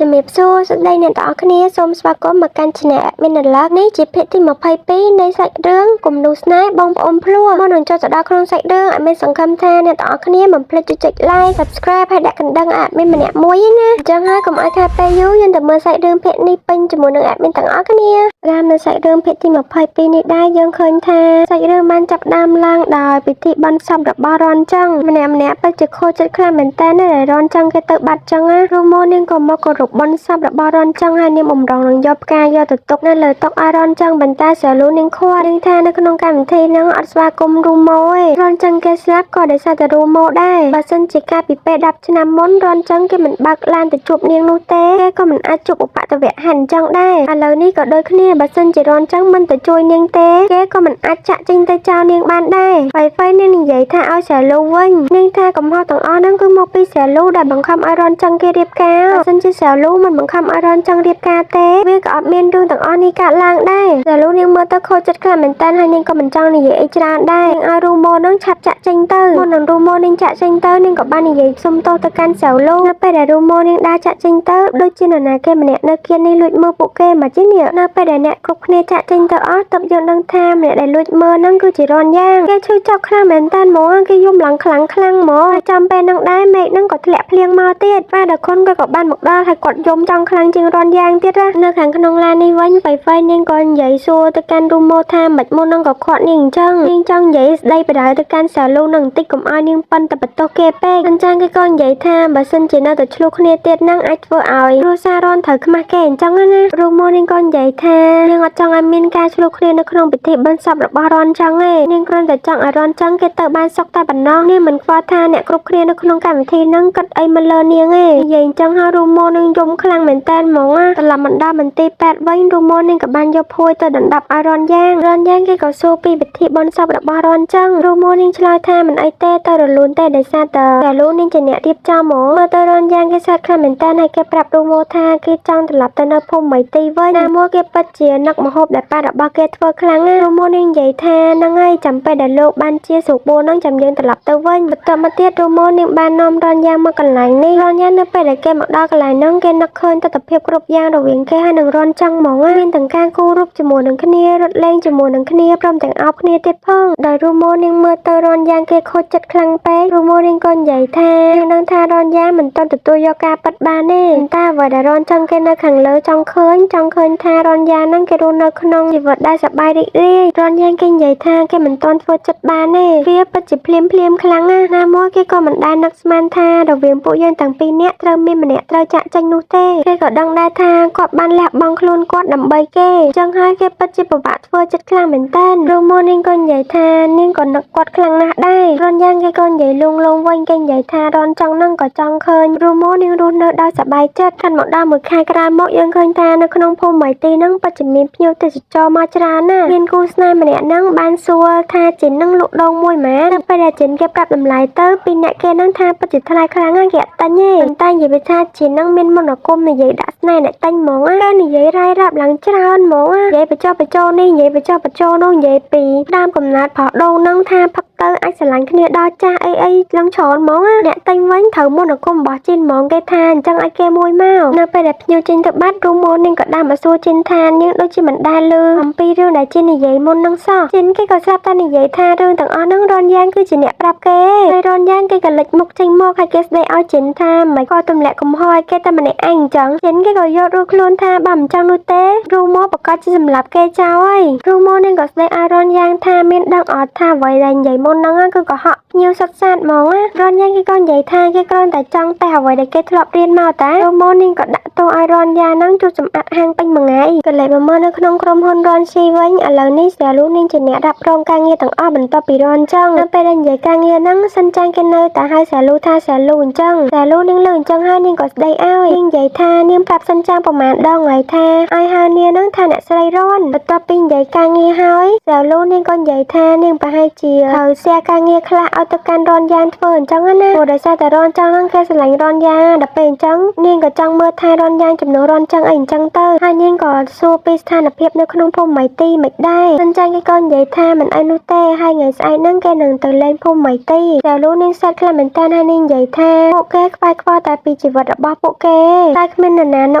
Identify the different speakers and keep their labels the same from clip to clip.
Speaker 1: ជំរាបសួរសួស្តីអ្នកទាំងអស់គ្នាសូមស្វាគមន៍មកកាន់ Channel Admin Alert នេះជាភាគទី22នៃសាច់រឿងគំនូរស្នេហ៍បងប្អូនភ្លោះមុននឹងចូលទៅដល់ក្នុងសាច់រឿង Admin សង្ឃឹមថាអ្នកទាំងអស់គ្នាមិនភ្លេចចុច Like Subscribe ហើយដាក់កណ្ដឹង Admin ម្នាក់មួយណាអញ្ចឹងហើយកុំឲ្យខាតពេលយូរយើងទៅមើលសាច់រឿងភាគនេះពេញជាមួយនឹង Admin ទាំងអស់គ្នាតាមនៅសាច់រឿងភាគទី22នេះដែរយើងឃើញថាសាច់រឿងបានចាប់ផ្ដើមឡើងដោយពិធីបុណ្យសពរបស់រនចឹងម្នាក់ម្នាក់ពិតជាខូចចិត្តខ្លាំងមែនតើណាដែលរនចឹងគេទៅបាត់ចឹងណារូម៉ូនាងក៏មកគោរពបុណ្យសពរបស់រនចឹងហើយនាងបំរុងនឹងយកផ្កាយកទៅទុកនៅលើតុឲ្យរនចឹងប៉ុន្តែសាលូនាងខាត់នាងថានៅក្នុងកម្មវិធីហ្នឹងអត់ស្វាគមន៍រូម៉ូទេរនចឹងគេស្លាប់ក៏ដោយសារតែរូម៉ូដែរបើសិនជាកាលពីពេល10ឆ្នាំមុនរនចឹងគេមិនបើកឡានទៅជួបនាងនោះទេគេក៏មិនអាចជួបឧបទ្ទវហេតុអញ្ចឹងដែរឥឡូវនេះក៏ដូចគ្នាបើសិនជារនចឹងមិនទៅជួយនាងទេគេក៏មិនអាចចាក់ចេញទៅចោលនាងបានដែរហ្វៃហ្វៃនាងនិយាយថាឲ្យសាលូវិញនាងថាកំហុសទាំងអស់ហ្នឹងគឺមកពីសាលូដែលបង្ខំឲ្យរនចឹងគេរៀបការបើសិនជាសាលូមិនបង្ខំឲ្យរនចឹងរៀបការទេវាក៏អត់មានរឿងទាំងអស់នេះកើតឡើងដែរសាលូនាងមើលទៅខូចចិត្តខ្លាំងមែនតើហើយនាងក៏មិនចង់និយាយអីច្រើនដែរនាងឲ្យរូម៉ូនឹងឆាប់ចាក់ចេញទៅមុននឹងរូម៉ូនាងចាក់ចេញទៅនាងក៏បាននិយាយសុំទោសទៅកាន់សាលូនៅពេលដែលរូម៉ូនាងដើរចាក់ចេញទៅដូចជានរណាគេម្នាក់នៅគៀននេះលួចមើលពួកគេមកជានេះនៅពេលដែលអ្នកគ្រប់គ្នាចាក់ចេញទៅអស់ទើបយើងដឹងថាម្នាក់ដែលលួចមើលហ្នឹងគឺជារនយ៉ាងគេឈឺចាប់ខ្លាំងមែនតើហ្មងគេយំឡើងខ្លាំងខ្លាំងហ្មងហើយចាំពេលហ្នឹងដែរមេឃហ្នឹងក៏ធ្លាក់ភ្លៀងមកទៀតប៉ាដល់ខុនក៏បានមកដល់ហើយគាត់យំចង់ខ្លាំងជាងរនយ៉ាងទៀតណានៅខាងក្នុងឡាននេះវិញហ្វៃហ្វៃនាងក៏និយាយសួរទៅកាន់រូម៉ូថាមិនមុនហ្នឹងក៏ខាត់នាងអញ្ចឹងនាងចង់និយាយស្ដីបដៅទៅកាន់សាលូនឹងបន្តិចកុំឲ្យនាងប៉ិនតែបន្ទោសគេពេកអញ្ចឹងគេក៏និយាយថាបើសិនជានៅតែឆ្លោះគ្នាទៀតហ្នឹងអាចធ្វើឲ្យគ្រួសាររនត្រូវខ្មាស់គេអញ្ចឹងណារូម៉ូនាងក៏និយាយថានាងអត់ចង់ឲ្យមានការឆ្លោះគ្នានៅក្នុងពិធីបុណ្យសពរបស់រនចឹងទេនាងគ្រាន់តែចង់ឲ្យរនចឹងគេទៅបានសុខតែប៉ុណ្ណោះនាងមិនខ្វល់ថាអ្នកគ្រប់គ្នានៅក្នុងកម្មវិធីហ្នឹងគិតអីមកលើនាងទេនិយាយអញ្ចឹងហើយរូម៉ូនឹងយំខ្លាំងមែនតើហ្មងណាត្រឡប់មកដល់មន្ទីរពេទ្យវិញរូម៉ូនាងក៏បានយកភួយទៅដណ្ដប់ឲ្យរនយ៉ាងរនយ៉ាងគេក៏សួរពីពិធីបុណ្យសពរបស់រនចឹងរូម៉ូនាងឆ្លើយថាមិនអីទេទៅរលូនទេដោយសារតែរលូននាងជាអ្នករៀបចំហ្មងមើលទៅរនយ៉ាងគេសាត់ខ្លាំងមែនតើហើយគេប្រាប់រូម៉ូថាគេចង់ត្រឡប់ទៅនៅភូមិមីទីវិញណាមួយគេពិតជានឹកម្ហូបដែលប៉ារបស់គេធ្វើខ្លាំងណារូម៉ូនាងនិយាយថាហ្នឹងហើយចាំពេលដែលលោកបានជាស្រួលបួនហ្នឹងចាំយើងត្រឡប់ទៅវិញបន្តមកទៀតរូម៉ូនាងបាននាំរនយ៉ាងមកកន្លែងនេះរនយ៉ាងនៅពេលដែលគេមកដល់កន្លែងហ្នឹងគេនឹកឃើញទស្សនភាពគ្រប់យ៉ាងរវាងគេហើយនឹងរនចឹងហ្មងណាមានទាំងការគូររូបជាមួយនឹងគ្នារត់លេងជាមួយនឹងគ្នាព្រមទាំងអោបគ្នាទៀតផងដោយរូម៉ូនាងមើលទៅរនយ៉ាងគេខូចចិត្តខ្លាំងពេករូម៉ូនាងក៏និយាយថានាងដឹងថារនយ៉ាងមិនទាន់ទទួលយកការពិតបានទេតែអ្វីដែលរនចឹងគេនៅខាងលើចង់ឃើញចង់ឃើញថារនយ៉ាងហ្នឹងគេរស់នៅក្នុងជីវិតដែលសប្បាយរីករាយរនយ៉ាងគេនិយាយថាគេមិនទាន់ធ្វើចិត្តបានទេវាពិតជាភ្លាមភ្លាមខ្លាំងណាស់ណាមួយគេក៏មិនដែលនឹកស្មានថារវាងពួកយើងទាំងពីរនាក់ត្រូវមានម្នាក់ត្រូវចាក់ចេញនោះទេគេក៏ដឹងដែរថាគាត់បានលះបង់ខ្លួនគាត់ដើម្បីគេចឹងហើយគេពិតជាពិបាកធ្វើចិត្តខ្លាំងមែនតើរូម៉ូនាងក៏និយាយថានាងក៏នឹកគាត់ខ្លាំងណាស់ដែររនយ៉ាងគេក៏និយាយលងលងវិញគេនិយាយថារនចង់នឹងក៏ចង់ឃើញរូម៉ូនាងរស់នៅដោយសប្បាយចិត្តខានមកដល់មួយខែក្រោយមកយើងឃើញថានៅក្នុងភូមិមីទីហ្នឹងពិតជាមានភ្ញៀវទេសចរមកច្រើនណាស់មានគូស្នេហ៍ម្នាក់ហ្នឹងបានសួរថាជីននឹងលក់ដងមួយម៉ានៅពេលដែលជីនគេប្រាប់តម្លៃទៅពីអ្នកគេហ្នឹងថាពិតជាថ្លៃខ្លាំងណាស់គេអត់ទិញទេប៉ុន្តែនិយាយពីថាជីនហ្នឹងមានមន្តអាគមនិយាយដាក់ស្នេហ៍អ្នកទិញហ្មងណាគេនិយាយរាយរាប់ឡើងច្រើនហ្មងណានិយាយបញ្ចុះបញ្ចូលនេះនិយាយបញ្ចុះបញ្ចូលនោះនិយាយពីដើមកំណត់ផោះដូងហ្នឹងថាផឹកទៅអាចស្រឡាញ់គ្នាដល់ចាស់អីអីឡើងច្រើនហ្មងណាអ្នកទិញវិញត្រូវមន្តអាគមរបស់ជីនហ្មងគេថាអញ្ចឹងឲ្យគេមួយមកនៅពេលដែលភ្ញៀវចេញទៅបាត់រូម៉ូនាងក៏ដើរមកសួរជីនថានាងដូចជាមិនដែលឮអំពីរឿងដែលជីននិយាយមុននឹងសោះជីនគេក៏ស្រាប់តែនិយាយថារឿងទាំងអស់ហ្នឹងរនយ៉ាងគឺជាអ្នកប្រាប់គេហើយរនយ៉ាងគេក៏លេចមុខចេញមកហើយគេស្ដីឲ្យជីនថាមិនក៏ទម្លាក់កំហុសឲ្យគេតែម្នាក់ឯងអញ្ចឹងជីនគេក៏យករួចខ្លួនថាបើមិនចង់នោះទេរូម៉ូប្រកាសជាសម្លាប់គេចោលហើយរូម៉ូនាងក៏ស្ដីឲ្យរនយ៉ាងថាមានដឹងអត់ថាអ្វីដែលនិយាយមុនហ្នឹងគឺកុហកភ្ញៀវសុទ្ធសាធហ្មងណារនយ៉ាងគេក៏និយាយថាគេគ្រាន់តែចង់តែអ្វីដែលគេធ្លាប់រៀនមកតារូម៉ូនាងក៏ដាក់ទោសឲ្យរនយ៉ាងហ្នឹងជួយសម្អាតហាងពេញមួយថ្ងៃក៏លេចមកមើលនៅក្នុងក្រុមហ៊ុនរនស៊ីវិញឥឡូវនេះសាលូនាងជាអ្នករ៉ាប់រងការងារទាំងអស់បន្ទាប់ពីរនចឹងនៅពេលដែលនិយាយការងារហ្នឹងសិនចាងគេនៅតែហៅសាលូថាសាលូអញ្ចឹងសាលូនាងលើអញ្ចឹងហើយនាងក៏ស្ដីឲ្យនាងនិយាយថានាងប្រាប់សិនចាងប្រហែលដងហើយថាឲ្យហៅនាងហ្នឹងថាអ្នកស្រីរនបន្ទាប់ពីនិយាយការងារហើយសាលូនាងក៏និយាយថានាងប្រហែលជាត្រូវ share ការងារខ្លះឲ្យទៅកាន់រនយ៉ាងធ្វើអញ្ចឹងណាព្រោះដោយសារតែរនចឹងហ្នឹងគេស្រឡាញ់រនយ៉ាងដល់ពេលអញ្ចឹងនាងក៏ចង់មើលថែរនយ៉ាងជំនួសរនចឹងអីអញ្ចឹងទៅហើយនាងក៏សួរពីស្ថានភាពនៅក្នុងភូមិម៉ៃទីមិនដែរសិនចាញ់គេក៏និយាយថាមិនអីនោះទេហើយថ្ងៃស្អែកហ្នឹងគេនឹងទៅលេងភូមិម៉ៃទីតែលូនាងសាត់ខ្លាំងមែនតើហើយនាងនិយាយថាពួកគេខ្វាយខ្វល់តែពីជីវិតរបស់ពួកគេតែគ្មាននរណានឹ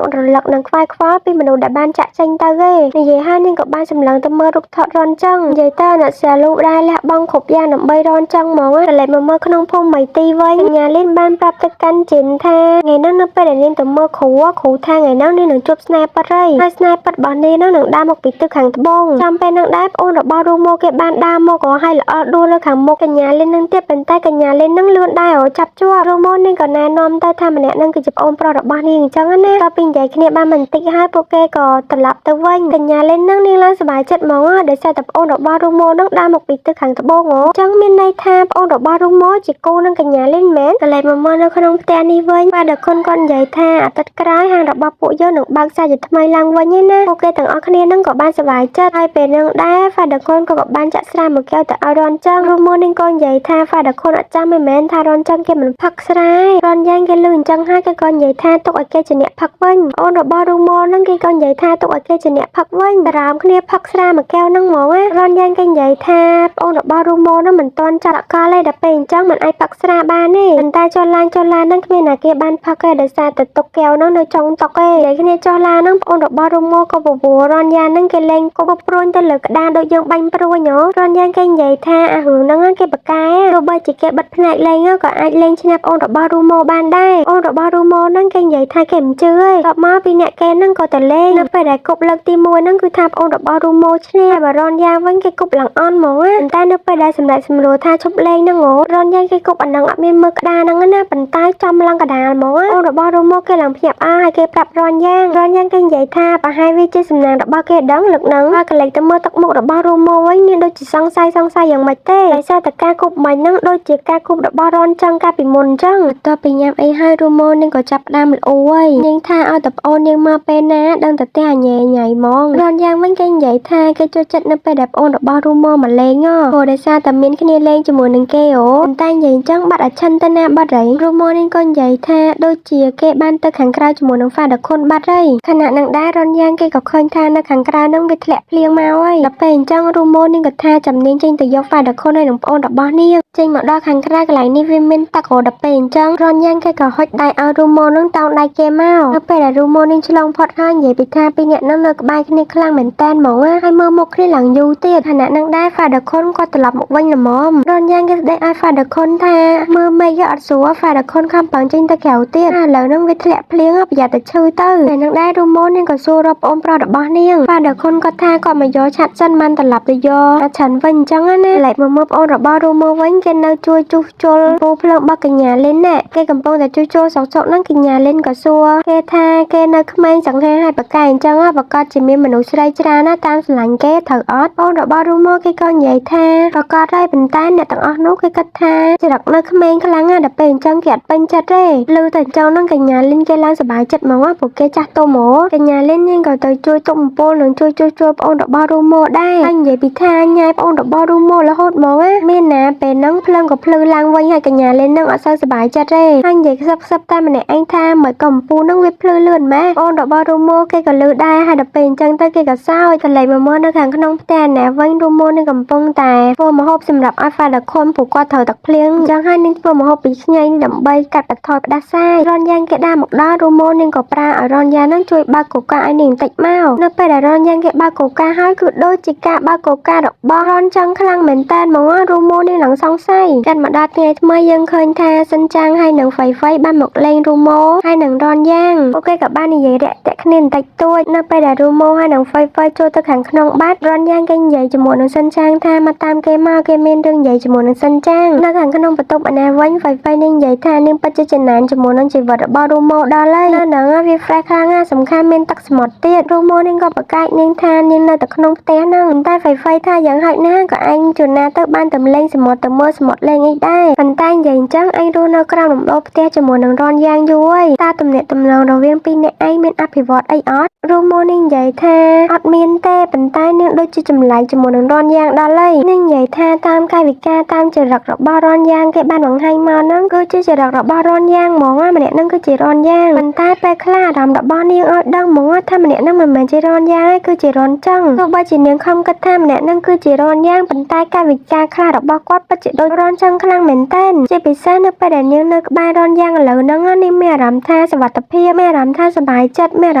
Speaker 1: ករលឹកនឹងខ្វាយខ្វល់ពីមនុស្សដែលបានចាក់ចេញទៅទេនិយាយហើយនាងក៏បានសម្លឹងទៅមើលរូបថតរនចឹងនិយាយទៅអ្នកសាលូដែរលះបង់គ្រប់យ៉ាងដើម្បីរនចឹងហ្មងតែលេចមកមើលក្នុងភូមិម៉ៃទីវិញកញ្ញាលីនបានប្រាប់ទៅកាន់ជីនថាថ្ងៃហ្នឹងនៅពេលដែលនាងទៅមើលគ្រូគ្រូថាថ្ងៃហ្នឹងនាងនឹងជួបស្នេហ៍ពិតហើយហើយស្នេហ៍ពិតរបស់នាងហ្នឹងនឹងដើរមកពីទិសខាងត្បូងចាំពេលហ្នឹងដែរប្អូនរបស់រូម៉ូគេបានដើរមកក៏ឲ្យល្អដួលនៅខាងមុខកញ្ញាលីននឹងទៀតប៉ុន្តែកញ្ញាលីននឹងលឿនដែរចាប់ជាប់រូម៉ូនាងក៏ណែនាំទៅថាម្នាក់ហ្នឹងគឺជាប្អូនប្រុសរបស់នាងអញ្ចឹងណាតពីនិយាយគ្នាបានបន្តិចហើយពួកគេក៏ត្រឡប់ទៅវិញកញ្ញាលីននឹងនាងឡើងសប្បាយចិត្តហ្មងដោយសារតែប្អូនរបស់រូម៉ូនឹងដើរមកពីទិសខាងត្បូងអញ្ចឹងមានន័យថាប្អូនរបស់រូម៉ូជាគូនឹងកញ្ញាលីនមែនកន្លែងមកមើលនៅក្នុងផ្ទះនេះវិញបាទដល់គុណគាត់និយាយថាអាទិត្យក្រោយហាងរបស់ពួកយើងនឹងបើកសាជាថ្មីឡើងវិញឯណាពួកគេទាំងអស់គ្នានឹងក៏បានសប្បាយចិត្តហើយពេលនឹងដែរហ្វាដគុណក៏បានចាក់ស្រាមួយកែវទៅឲ្យរនចឹងរូម៉ូនឹងក៏និយាយថាហ្វាដគុណអត់ចាំមិនមែនថារនចឹងគេមិនផឹកស្រារនយ៉ាងគេលឺអញ្ចឹងហើយគេក៏និយាយថាទុកឲ្យគេជាអ្នកផឹកវិញអូនរបស់រូម៉ូនឹងគេក៏និយាយថាទុកឲ្យគេជាអ្នកផឹកវិញតារាមគ្នាផឹកស្រាមួយកែវនឹងហ្មងណារនយ៉ាងគេនិយាយថាប្អូនរបស់រូម៉ូនឹងមិនទាន់ចាក់កលទេដល់ពេលអញ្ចឹងមិនអាចផឹកស្រាបានទេប៉ុន្តែចុះឡានចុះឡាននឹងគ្មានណាគេបានផឹកទេដោយសារតែទុកកែវនឹងនៅចុងតុកទេនិយាយគ្នាចុះឡាននឹងប្អូនរបស់រូម៉ូក៏បបួលរនយ៉ាងនឹងគេលេងគប់ព្រួញទៅលើក្តារដូចយើងបាញ់ព្រួញរនយ៉ាងគេនិយាយថាអារឿងហ្នឹងគេបកកែទោះបីជាគេបិទភ្នែកលេងក៏អាចលេងឈ្នះប្អូនរបស់រូម៉ូបានដែរអូនរបស់រូម៉ូហ្នឹងគេនិយាយថាគេមិនជឿទេតបមកពីអ្នកគេហ្នឹងក៏ទៅលេងនៅពេលដែលគប់លើកទី1ហ្នឹងគឺថាប្អូនរបស់រូម៉ូឈ្នះបើរនយ៉ាងវិញគេគប់ឡើងអន់ហ្មងណាតែនៅពេលដែលសម្រាប់សម្រួលថាឈប់លេងហ្នឹងរនយ៉ាងគេគប់អាហ្នឹងអត់មានមើលក្តារហ្នឹងណាប៉ុន្តែចំឡើងកដាលហ្មងអូនរបស់រូម៉ូគេឡើងភ្ញាក់អើហើយគេប្រាប់រនយ៉ាងរនយ៉ាងគេនិយាយថាប្រហែលវាជាសំណាងរបស់គេដឹងលើកហ្នឹងហើយកលេចទៅមើលទឹកមុខរបស់រូម៉ូវិញមានដូចជាសង្ស័យសង្ស័យយ៉ាងម៉េចទេដោយសារតែការគប់មិញហ្នឹងដូចជាការគប់របស់រនចឹងកាលពីមុនអញ្ចឹងបន្ទាប់ពីញ៉ាំអីហើយរូម៉ូនឹងក៏ចាប់ផ្ដើមល្អហើយនាងថាឲ្យតែប្អូននាងមកពេលណាដឹងតែផ្ទះអញញ៉ៃហ្មងរនយ៉ាងវិញគេនិយាយថាគេចូលចិត្តនៅពេលដែលប្អូនរបស់រូម៉ូមកលេងព្រោះដោយសារតែមានគ្នាលេងជាមួយនឹងគេអូប៉ុន្តែនិយាយអញ្ចឹងបាត់អាឆិនទៅណាបាត់ហើយរូម៉ូនេះក៏និយាយថាដូចជាគេបានទៅខាងក្រៅជាមួយនឹងហ្វាដាខុនបាត់ហើយខណៈនឹងដែររនយ៉ាងគេក៏ឃើញថានៅខាងក្រៅនឹងវាធ្លាក់ភ្លៀងមកហើយដល់ពេលអញ្ចឹងរូម៉ូនេះក៏ថាចាំនាងចេញទៅយកហ្វាដាខុនហើយនឹងប្អូនរបស់នាងចេញមកដល់ខាងក្រៅកន្លែងនេះវាមានទឹករដល់ពេលអញ្ចឹងរនយ៉ាងគេក៏ហុចដៃឲ្យរូម៉ូនឹងតោងដៃគេមកនៅពេលដែលរូម៉ូនឹងឆ្លងផុតហើយនិយាយពីថាពីរអ្នកនឹងនៅក្បែរគ្នាខ្លាំងមែនតែនហ្មងហើយមើលមុខគ្នាឡើងយូរទៀតខណៈនឹងដែរហ្វាដាខុនក៏ត្រឡប់មកវិញល្មមរនយ៉ាងគេស្ដីឲ្យហ្វាដាខុនថាមើលមេឃអត់ស្រួលហ្វាដាខុនខំប្រឹងចេញទៅក្រៅទៀតឥឡូវនឹងវាធ្លាក់ភ្លៀងប្រយ័ត្នតែឈឺទៅតែនឹងដែររូម៉ូនាងក៏សួររាប់ប្អូនប្រុសរបស់នាងហ្វាដាខុនក៏ថាគាត់មកយកឆាត់សិនបានត្រឡប់ទៅយកអាឆាន់វិញអញ្ចឹងណាឡែកមកមើលប្អូនរបស់រូម៉ូវិញគេនៅជួយជួសជុលពូភ្លើងរបស់កញ្ញាលិនណាគេកំពុងតែជួសជុលសុកសុកហ្នឹងកញ្ញាលិនក៏សួរគេថាគេនៅក្មេងសង្ហាហើយបកកែអញ្ចឹងប្រកាសជាមានមនុស្សស្រីច្រើនណាតាមស្រឡាញ់គេត្រូវអត់ប្អូនរបស់រូម៉ូគេក៏និយាយថាប្រកាសហើយប៉ុន្តែអ្នកទាំងអស់នោះគេគិតថាចរិតនៅក្មេងខ្លាំងណាស់ដល់ពេលអញ្ចឹងគេអត់ពេញចិត្តទេឮតែអញ្ចឹងហ្នឹងកញ្ញាលិនគេឡើងសប្បាយចិត្តហ្មងពួកគេចាស់ទុំហ្មងកញ្ញាលិននាងក៏ទៅជួយទប់អំពូលនិងជួយជួសជុលប្អូនរបស់រូម៉ូដែរហើយនិយាយពីថាញ៉ាយប្អូនរបស់រូម៉ូរហូតហ្មងណាមានណាពេលហ្នឹងភ្លើងក៏ភ្លឺឡើងវិញហើយកញ្ញាលិននឹងអត់សូវសប្បាយចិត្តទេហើយនិយាយខ្សឹបខ្សឹបតែម្នាក់ឯងថាមិនកំពូលហ្នឹងវាភ្លឺលឿនម៉េះប្អូនរបស់រូម៉ូគេក៏លឺដែរហើយដល់ពេលអញ្ចឹងទៅគេក៏សើចកន្លែងមកមើលនៅខាងក្នុងផ្ទះណាវិញរូម៉ូនឹងកំពុងតែធ្វើម្ហូបសម្រាប់ឲ្យហ្វាដាខុនពួកគាត់ត្រូវទឹកភ្លៀងអញ្ចឹងហើយនឹងធ្វើម្ហូបពីខ្ញីដើម្បីកាត់បន្ថយផ្ដាសាយរនយ៉ាងគេដើរមកដល់រូម៉ូនឹងក៏ប្រើឲ្យរនយ៉ាងនឹងជួយបើកកូកាឲ្យនាងបន្តិចមកនៅពេលដែលរនយ៉ាងគេបើកកូកាហើយគឺដូចជាការបើកកូការបស់រនចឹងខ្លាំងមែនតើហ្មងរូម៉ូនឹងឡើងសង្ស័យកាន់មកដល់ថ្ងៃថ្មីយើងឃើញថាសិនចាងហើយនឹងហ្វៃហ្វៃបានមកលេងរូម៉ូហើយនឹងរនយ៉ាងពួកគេក៏បាននិយាយរាក់ទាក់គ្នាបន្តិចតួចនៅពេលដែលរូម៉ូហើយនឹងហ្វៃហ្វៃចូលទៅខាងក្នុងបាត់រនយ៉ាងគេនិយាយជាមួយនឹងសិនចាងថាមកតាមគេមកគេមានរឿងនិយាយជាមួយនឹងសិនចាងនៅខាងក្នុងបន្ទប់ឯណាវិញហ្វៃហ្វៃនឹងនិយាយថានាងពិតជាចំណែនជាមួយនឹងជីវិតរបស់រូម៉ូដល់ហើយនៅហ្នឹងវា fresh ខ្លាំងណាស់សំខាន់មានទឹកសមុទ្រទៀតរូម៉ូនាងក៏ប្រកែកនាងថានាងនៅតែក្នុងផ្ទះហ្នឹងតែហ្វៃហ្វៃថាយ៉ាងហោចណាស់ក៏ឯងជួនណាទៅបានតែលេងសមុទ្រទៅមើលសមុទ្រលេងអីដែរប៉ុន្តែនិយាយអញ្ចឹងឯងរស់នៅក្រោមដំបូលផ្ទះជាមួយនឹងរនយ៉ាងយូរហើយតើទំនាក់ទំនងរវាងពីរអ្នកឯងមានអភិវឌ្ឍអីអត់រូម៉ូនាងនិយាយថាអត់មានទេប៉ុន្តែនាងដូចជាចម្លែកជាមួយនឹងរនយ៉ាងដល់ហើយនាងនិយាយថាតើ តាមកាយវិការតាមចរិតរបស់រនយ៉ាងគេបានបង្ហាញមកហ្នឹងគឺជាចរិតរបស់រនយ៉ាងហ្មងណាម្នាក់ហ្នឹងគឺជារនយ៉ាងប៉ុន្តែពេលខ្លះអារម្មណ៍របស់នាងឲ្យដឹងហ្មងថាម្នាក់ហ្នឹងមិនមែនជារនយ៉ាងទេគឺជារនចឹងទោះបីជានាងខំគិតថាម្នាក់ហ្នឹងគឺជារនយ៉ាងប៉ុន្តែកាយវិការខ្លះរបស់គាត់ពិតជាដូចរនចឹងខ្លាំងមែនទែនជាពិសេសនៅពេលដែលនាងនៅក្បែររនយ៉ាងឥឡូវហ្នឹងនាងមានអារម្មណ៍ថាសុវត្ថិភាពមានអារម្មណ៍ថាសប្បាយចិត្តមានអារ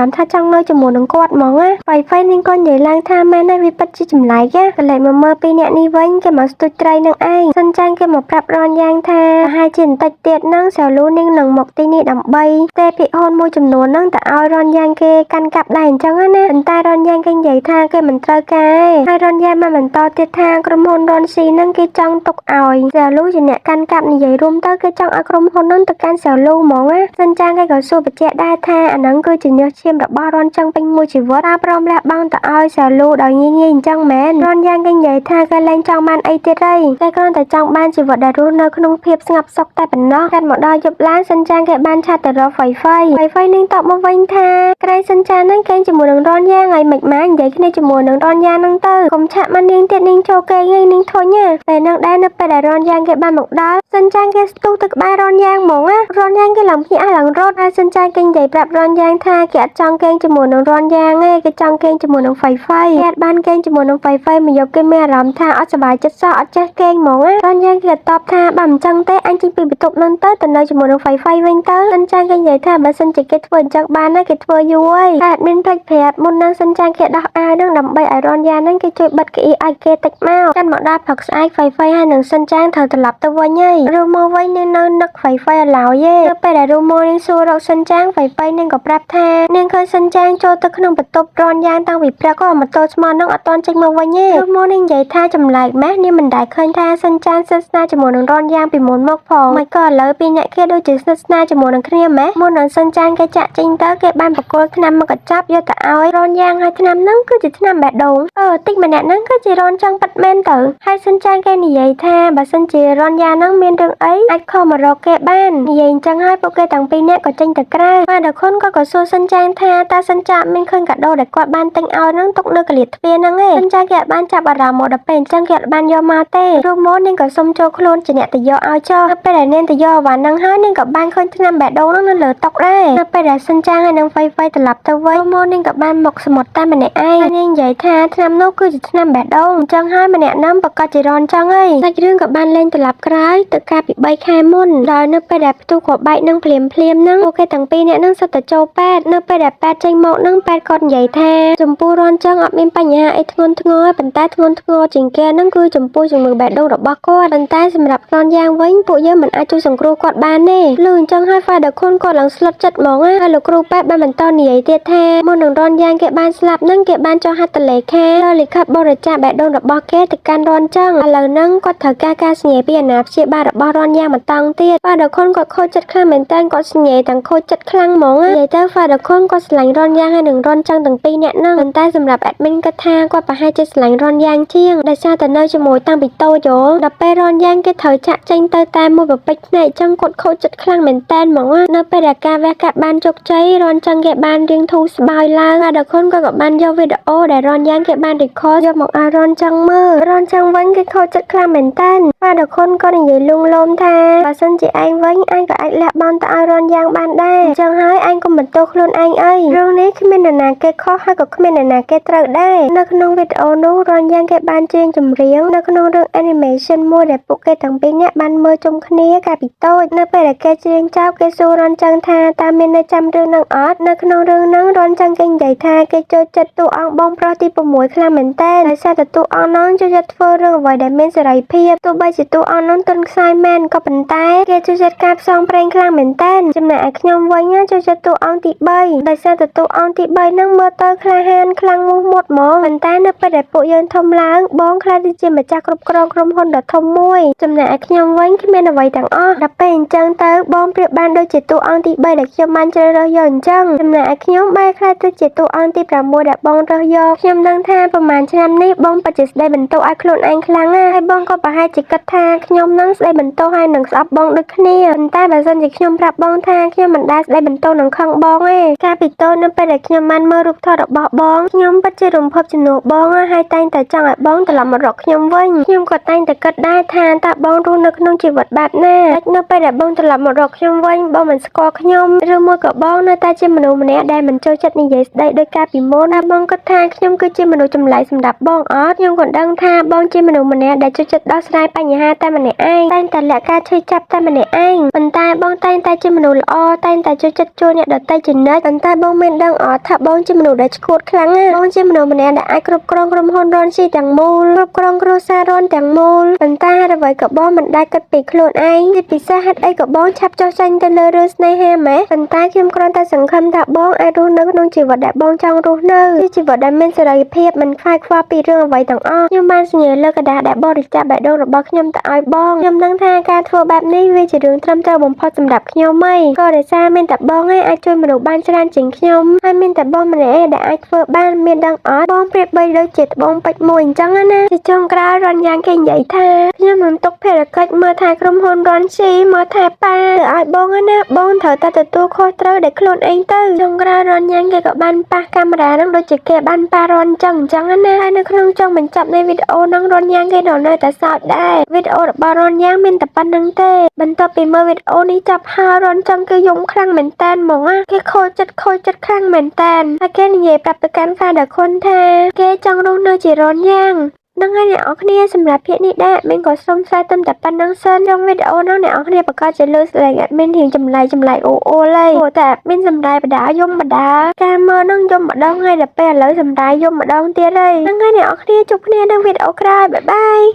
Speaker 1: ម្មណ៍ថាចង់នៅជាមួយនឹងគាត់ហ្មងណាហ្វៃហ្វៃនាងក៏និយាយឡើងថាមែនហើយវាពិតជាចម្លែកណាកលែកមកមើលពីអ្នកនេះវិញគេមកស្ទូចត្រីនឹងឯងសិនចាញ់គេមកប្រាប់រនយ៉ាងថាប្រហែលជាបន្តិចទៀតហ្នឹងសាលូនាងនឹងមកទីនេះដើម្បីទេភិហ៊ុនមួយចំនួនហ្នឹងទៅឲ្យរនយ៉ាងគេកាន់កាប់ដែរអញ្ចឹងណាប៉ុន្តែរនយ៉ាងគេនិយាយថាគេមិនត្រូវការទេហើយរនយ៉ាងមកបន្តទៀតថាក្រុមហ៊ុនរនស៊ីហ្នឹងគេចង់ទុកឲ្យសាលូជាអ្នកកាន់កាប់និយាយរួមទៅគេចង់ឲ្យក្រុមហ៊ុនហ្នឹងទៅកាន់សាលូហ្មងណាសិនចាងគេក៏សួរបញ្ជាក់ដែរថាអាហ្នឹងគឺជាញើសឈាមរបស់រនចឹងពេញមួយជីវិតតើព្រមលះបង់ទៅឲ្យសាលូដោយងាយងាយអញ្ចឹងមែនរនយ៉ាងគេនិយាយថាគេលែងចង់បានអីទៀតទេគេគ្រាន់តែចង់បានជីវិតដែលរស់នៅក្នុងភាពស្ងប់សុខតែប៉ុណ្ណោះកាត់មកដល់យប់ឡើងសិនចាងគេបាន chat ទៅរកហ្វៃហ្វៃហ្វៃហ្វៃនឹងតបមកវិញថាក្រែងសិនចាងហ្នឹងគេងជាមួយនឹងរនយ៉ាងហើយមិនម៉ានិយាយគ្នាជាមួយនឹងរនយ៉ាងហ្នឹងទៅកុំ chat មកនាងទៀតនាងចូលគេងឯងនាងធុញណាពេលហ្នឹងដែរនៅពេលដែលរនយ៉ាងគេបានមកដល់សិនចាងគេស្ទុះទៅក្បែររនយ៉ាងហ្មងណារនយ៉ាងគេឡើងភ្ញាក់ឡើងរត់ហើយសិនចាងគេនិយាយប្រាប់រនយ៉ាងថាគេអត់ចង់គេងជាមួយនឹងរនយ៉ាងទេគេចង់គេងជាមួយនឹងហ្វៃហ្វៃគេអត់បានគេងជាមួយនឹងហ្វៃហ្វៃមកយកគេមានអារម្មណ៍ថាអត់សប្បាយចិត្តសោះអត់ចេះគេងហ្មងណារនយ៉ាងគេតបថាបើមិនចឹងទេអញចេញពីបន្ទប់នឹងទៅទៅនៅជាមួយនឹងហ្វៃហ្វៃវិញទៅសិនចាងគេនិយាយថាបើសិនជាគេធ្វើអញ្ចឹងបានណាគេធ្វើយូរហើយតែអត់មានភ្លេចប្រាប់មុននឹងសិនចាងគេដោះអាវនឹងដើម្បីឲ្យរនយ៉ាងនឹងគេជួយបិទកៅអីឲ្យគេតិចមកកាន់មកដល់ព្រឹកស្អែកហ្វៃហ្វៃហើយនឹងសិនចាងត្រូវត្រឡប់ទៅវិញហើយរូមកវិញនឹងនៅនឹកហ្វៃហ្វៃឲ្យឡើយទេនៅពេលដែលរូមកនឹងសួររកសិនចាងហ្វៃហ្វៃនឹងក៏ប្រាប់ថានាងឃើញសិនចាងចូលទៅក្នុងបន្ទប់រនយ៉ាងតាំងពីព្រឹកក៏មកទល់ស្មោះនឹងអត់ទាន់ចេញមកវិញទេរូមកនឹងនិយាយថាចម្លែកម៉េះនាងមិនដែលឃើញថាសិនចាងស្និទ្ធស្នាលជាមួយនឹងរនយ៉ាងពីមុនមកផងមិនក៏ឥឡូវពីរអ្នកគេដូចជាស្និទ្ធស្នាលជាមួយនឹងគ្នាម៉េះមុននឹងសិនចាងគេចាក់ចេញទៅគេបានបកគលថ្នាំមកកញ្ចប់យកទៅឲ្យរនយ៉ាងហើយថ្នាំហ្នឹងគឺជាថ្នាំបេះដូងអឺតិចម្នាក់ហ្នឹងគឺជារនចង់ប៉ិតមែនទៅហើយសិនចាងគេនិយាយថាបើសិនជារនយ៉ាងហ្នឹងមានរឿងអីអាចខលមករកគេបាននិយាយអញ្ចឹងហើយពួកគេទាំងពីរនាក់ក៏ចេញទៅក្រៅបាទដល់ខុនក៏សួរសិនចាងថាតើសិនចាមានឃើញកាដូដែលគាត់បានទិញឲ្យហ្នឹងទុកនៅកលៀតទ្វារហ្នឹងឯងសិនចាងគេអត់បានចាប់អារម្មណ៍មកដល់ពេលអញ្ចឹងគេអត់បានយកមកទេរូបមកនាងក៏សុំចូលខ្លួនជាអ្នកទៅយកឲ្យចុះនៅពេលដែលនាងទៅយកអវ៉ាន់ហ្នឹងហើយនាងក៏បានឃើញថ្នាំបេះដូងហ្នឹងនៅលើតុដែរនៅពេលដែលសិនចាងហើយនឹងហ្វៃហ្វៃត្រឡប់ទៅវិញរូបមកនាងក៏បានមកសមុទ្រតែម្នាក់ឯងហើយនាងនិយាយថាថ្នាំនោះគឺជាថ្នាំបេះដូងអញ្ចឹងហើយម្នាក់ហ្នឹងប្រកាសជារនចឹងហើយសាច់រឿងក៏បានលែងត្រឡប់ក្រោយទៅកាលពី3ខែមុនដោយនៅពេលដែលផ្ទុះគ្រាប់បែកនឹងភ្លាមភ្លាមហ្នឹងពួកគេទាំងពីរនាក់ហ្នឹងសុទ្ធតែចូលពេទ្យនៅពេលដែលពេទ្យចេញមកហ្នឹងពេទ្យគាត់និយាយថាចំពោះរនចឹងអត់មានបញ្ហាអីធ្ងន់ធ្ងរប៉ុន្តែធ្ងន់ធ្ងរជាងគេហ្នឹងគឺចំពោះជំងឺបេះដូងរបស់គាត់ប៉ុន្តែសម្រាប់រនយ៉ាងវិញពួកយើងមិនអាចជួយសង្គ្រោះគាត់បានទេលឺអញ្ចឹងហើយហ្វាដខុនគាត់ឡើងស្លុតចិត្តហ្មងណាហើយលោកគ្រូពេទ្យបានបន្តនិយាយទៀតថាមុននឹងរនយ៉ាងគេបានស្លាប់ហ្នឹងគេបានចុះហត្ថលេខាលើលិខិតបរិច្ចាគបេះដូងរបស់គេទៅកាន់រនចឹងឥឡូវហ្នឹងគាត់ត្រូវការការសញ្ញាពីអាណាព្យាបាលរបស់រនយ៉ាងបន្តទៀតហ្វាដខុនគាត់ខូចចិត្តខ្លាំងមែនតើគាត់សញ្ញាទាំងខូចចិត្តខ្លាំងហ្មងនិយាយទៅហ្វាដខុនគាត់ស្រឡាញ់រនយ៉ាងហើយនឹងរនចឹងទាំងពីរនាក់ហ្នឹងប៉ុន្តែសម្រាប់ admin គាត់ថាគាត់ប្រហែលជាស្រឡាញ់រនយ៉ាងជាងដោយសារតែនៅជាមួយតាំងពីតូចដល់ពេលរនយ៉ាងគេត្រូវចាក់ចេញទៅតែមួយប្រពេចភ្នែកចឹងគាត់ខូចចិត្តខ្លាំងមែនតើហ្មងនៅពេលដែលការវះកាត់បានជោគជ័យរនចឹងគេបានរៀងធូរស្បើយឡើងហើយដល់ខុនគាត់ក៏បានយកវីដេអូដែលរនយ៉ាងគេបាន record យកមកឲ្យរនចឹងមើលរនចឹងវិញគេខូចចិត្តខ្លាំងមែនតើបាទដល់ខុនក៏និយាយលួងលោមថាបើសិនជាឯងវិញឯងក៏អាចលះបង់ទៅឲ្យរនយ៉ាងបានដែរអញ្ចឹងហើយឯងកុំបន្ទោសខ្លួនឯងអីរឿងនេះគ្មាននរណាគេខុសហើយក៏គ្មាននរណាគេត្រូវដែរនៅក្នុងវីដេអូនោះរនយ៉ាងគេបានច្រៀងចម្រៀងនៅក្នុងរឿង animation មួយដែលពួកគេទាំងពីរនាក់បានមើលជុំគ្នាកាលពីតូចនៅពេលដែលគេច្រៀងចប់គេសួររនចឹងថាតើមាននៅចាំរឿងនឹងអត់នៅក្នុងរឿងហ្នឹងរនចឹងគេនិយាយថាគេចូលចិត្តតួអង្គបងប្រុសទី6ខ្លាំងមែនតើដោយសារតែតួអង្គហ្នឹងចូលចិត្តធ្វើរឿងអ្វីដែលមានសេរីភាពទោះបីជាតួអង្គហ្នឹងទន់ខ្សោយមែនក៏ប៉ុន្តែគេចូលចិត្តការផ្សងព្រេងខ្លាំងមែនតើចំណែកឯខ្ញុំវិញចូលចិត្តតួអង្គទី3ដោយសារតែតួអង្គទី3ហ្នឹងមើលទៅក្លាហានខ្លាំងមោះមុតហ្មងប៉ុន្តែនៅពេលដែលពួកយើងធំឡើងបងក្លាយទៅជាម្ចាស់គ្រប់គ្រងក្រុមហ៊ុនដ៏ធំមួយចំណែកឯខ្ញុំវិញគ្មានអ្វីទាំងអស់ដល់ពេលអញ្ចឹងទៅបងប្រៀបបានដូចជាតួអង្គទី3ដែលខ្ញុំបានជ្រើសរើសយកអញ្ចឹងចំណែកឯខ្ញុំបែរក្លាយទៅជាតួអង្គទី6ដែលបងរើសយកខ្ញុំដឹងថាប្រហែលឆ្នាំនេះបងពិតជាស្ដីបន្ទោសឲ្យខ្លួនឯងខ្លាំងណាស់ហើយបងក៏ប្រហែលជាគិតថាខ្ញុំនឹងស្ដីបន្ទោសហើយនឹងស្អប់បងដូចគ្នាប៉ុន្តែបើសិនជាខ្ញុំប្រាប់បងថាខ្ញុំមិនដែលស្ដីបន្ទោសនឹងខឹងបងទេកាលពីតូចនៅពេលដែលខ្ញុំបានមើលរូបថតរបស់បងខ្ញុំពិតជារំភើបជំនួសបងហើយតែងតែចង់ឲ្យបងត្រឡប់មករកខ្ញុំវិញ ខ្ញុំក៏តែងតែគិតដែរថាតើបងរស់នៅក្នុងជីវិតបែបណានៅពេលដែលបងត្រឡប់មករកខ្ញុំវិញបងមិនស្គាល់ខ្ញុំឬមួយក៏បងនៅតែជាមនុស្សម្នាក់ដែលមិនចូលចិត្តនិយាយស្ដីដោយកាលពីមុនតើបងគិតថាខ្ញុំគឺជាមនុស្សចម្លែកសម្រាប់បងអត់ខ្ញុំក៏ដឹងថាបងជាមនុស្សម្នាក់ដែលចូលចិត្តដោះស្រាយបញ្ហាតែម្នាក់ឯងតែងតែលាក់ការឈឺចាប់តែម្នាក់ឯងប៉ុន្តែបងតែងតែជាមនុស្សល្អតែងតែចូលចិត្តជួយអ្នកដទៃជានិច្ចប៉ុន្តែបងមានដឹងអត់ថាបងជាមនុស្សដែលឆ្កួតខ្លាំងណាស់បងជាមនុស្សម្នាក់ដែលអាចគ្រប់គ្រងក្រុមហ៊ុនរនស៊ីទាំងមូលគ្រប់គ្រងគ្រួសាររនទាំងមូលប៉ុន្តែហេតុអ្វីក៏បងមិនដែលគិតពីខ្លួនឯងជាពិសេសហេតុអីក៏បងឆាប់ចុះចាញ់ទៅលើរឿងស្នេហាម៉េះប៉ុន្តែខ្ញុំគ្រាន់តែសង្ឃឹមថាបងអាចរស់នៅក្នុងជីវិតដែលបងចង់រស់នៅជាជីវិតដែលមានសេរីភាពមិនខ្វាយខ្វល់ពីរឿងអ្វីទាំងអស់ខ្ញុំបានសញ្ញាលើក្រដាសដែលបរិច្ចាគបេះដូងរបស់ខ្ញុំទៅឲ្យបងខ្ញុំដឹងថាការធ្វើបែបនេះវាជារឿងត្រឹមត្រូវបំផុតសម្រាប់ខ្ញុំហីក៏ដោយសារមានតែបងឯងអាចជួយមនុស្សបានច្រើនជាងខ្ញុំហើយមានតែបងម្នាក់ឯងដែលអាចធ្វើបានមានដឹងអត់បងប្រៀបបីដូចជាត្បូងពេជ្រមួយអញ្ចឹងណាជាចុងក្រោយរនយ៉ាងគេនិយាយថាខ្ញុំនឹងទុកភារកិច្ចមើលថែក្រុមហ៊ុនរនស៊ីមើលថែប៉ាទៅឲ្យបងណាបងត្រូវតែទទួលខុសត្រូវដោយខ្លួនឯងទៅចុងក្រោយរនយ៉ាងគេក៏បានប៉ះកាមេរ៉ានឹងដូចជាគេបានប៉ះរនចឹងអញ្ចឹងណាហើយនៅក្នុងចុងបញ្ចប់នៃវីដេអូនឹងរនយ៉ាងគេនៅតែសើចដែរវីដេអូរបស់រនយ៉ាងមានតែប៉ុណ្្នឹងទេបន្ទាប់ពីមើលវីដេអូនេះចាប់ហើយរនចឹងគឺយំខ្លាំងមែនតែនហ្មងណាគេខូចចិត្តខូចចិត្តខ្លាំងមែនតែនហើយគេនិយាយប្រាប់ទៅកាន់ Father ខុនថាគេចង់រស់នៅជារនយ៉ាងហ្នឹងហើយអ្នកនរគ្នាសម្រាប់ភាគនេះដែរមានក៏សូមផ្សាយត្រឹមតែប៉ុណ្្នឹងសិនក្នុងវីដេអូហ្នឹងអ្នកនរគ្នាប្រកាសជាលើស្លេង admin រៀងចម្លែកចម្លែកអូអូឡើយព្រោះតែ admin សម្រាយបដាយំបដាការមើលហ្នឹងយំម្ដងហើយដល់ពេលឥឡូវសម្រាយយំម្ដងទៀតហើយហ្នឹងហើយអ្នកនរគ្នាជួបគ្នានៅវីដេអូក្រោយ bye bye.